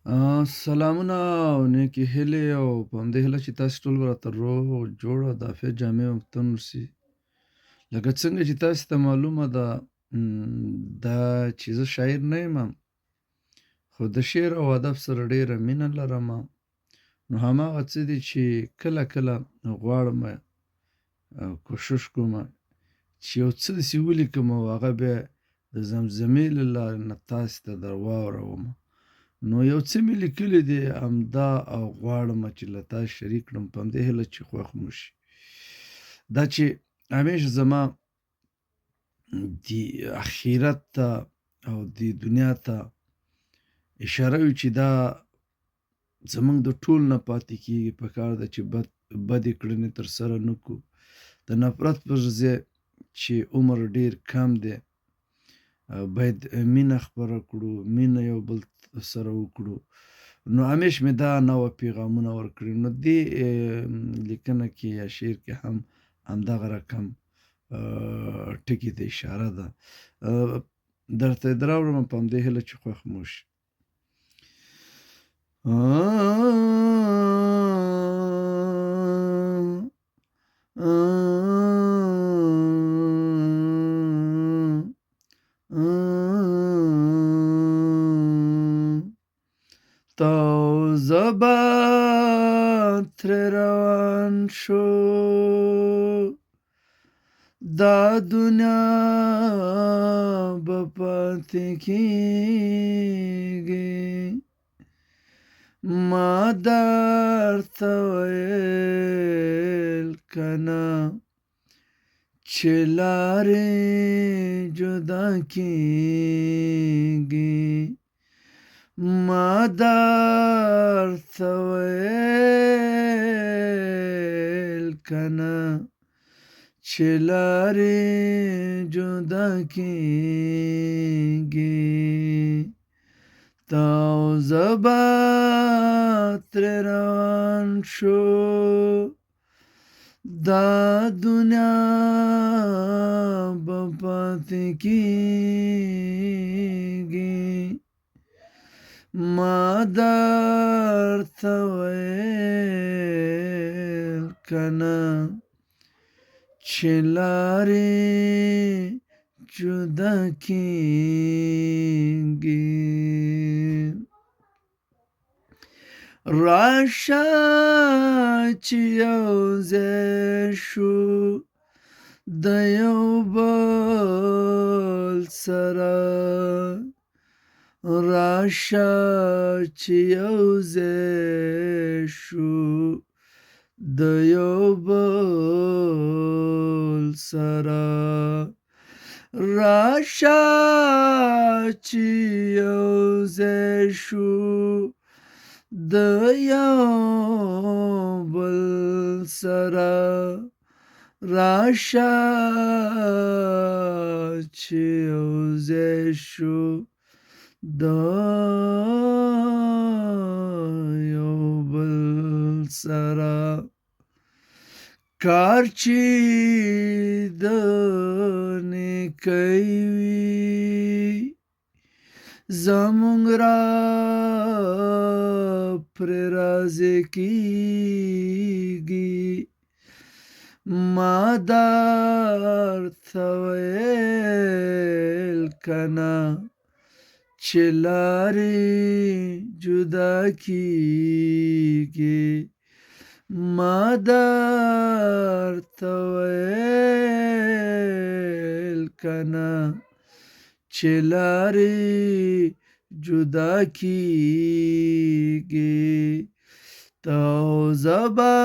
سلامونه او نیکې هیلې او په همدې هیله چې تاسو ټول به راته روغ جوړ او د عافیت جامې هم تن اوسي. لکه څنګه چې تاسو ته معلومه ده، دا چې زه شاعر نه یم، خو د شعر او ادب سره ډېره مینه لرم. نو هماغه څه دي چې کله کله غواړم، کوشش کوم چې یو څه داسې ولیکم او هغه بیا د زمزمې له لارې نه تاسې ته در واوروم. نو یو څه مې لیکلي دي همدا، او غواړم چې له تاسو شریک کړم، په همدې هیله چې خوښ مو شي. دا چې همیش زما دی اخرت ته او دی دنیا ته اشاره وي چې دا زمونږ د ټول نه پاتې کیږي، په کار ده چې بدې کړنې تر سره نه کړو. د نفرت پر ځای چې عمر ډیر کم دی، باید مینه خپره کړو، مینه یو بل سره وکړو. نو همیش مې دا نوه پیغامونه ورکړي. نو دې لیکنه کې یا شعر کې هم همدغه رقم ټکي ته اشاره ده. درته یې دراوړم په همدې هیله چې خوښ مو شي. زبا ترې روان شو، دا دنیا به پاتې کیږي. ما درته ویل کنه چې لارې جدا کیږي، ما درته ویل کنه چې لارې جدا کیږي. تا او زه به ترې روان شو، دا دنیا به پاتې کیږي. ما درته ویل کنه چې لارې جدا کیږي. راشه چې یو ځای شو د یو بل سره، راشه چې یو ځای شو د یو بل سره، راشه چې یو ځای شو د یو بل سره، راشه چې یو ځای شو د یو بل سره. کار چې د نیکۍ وي زمونږ رب پرې راضي کیږي. ما درته ویل کنه چې لارې جدا کیږي، ما درته ویل کنه چې لارې جدا کیږي. ته او زه به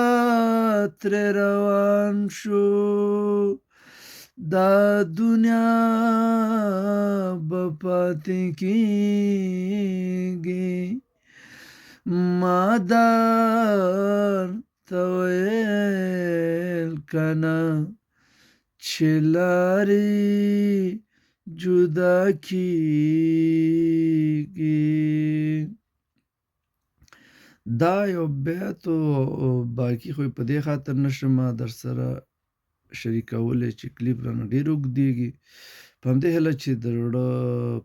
ترې روان شو، دا دنیا به پاتې کیږي. ما درته ویل کنه چې لارې جدا کیږي. دا یو بیت او باقي خو په دې خاطر نشم در سره شریکولی چې کلیپ رانه ډېر اوږدېږي. په همدې هیله چې د زړه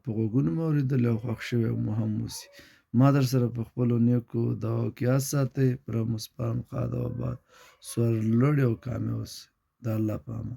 په غوږونو مو اورېدلی او خوښ شوی مو هم اوسي. ما درسره په خپلو نیکو دعاو کې یاد ساتئ. پر مو سپارم. ښاد او اباد، سرلوړي او کامیاب اوسئ. د الله په امان.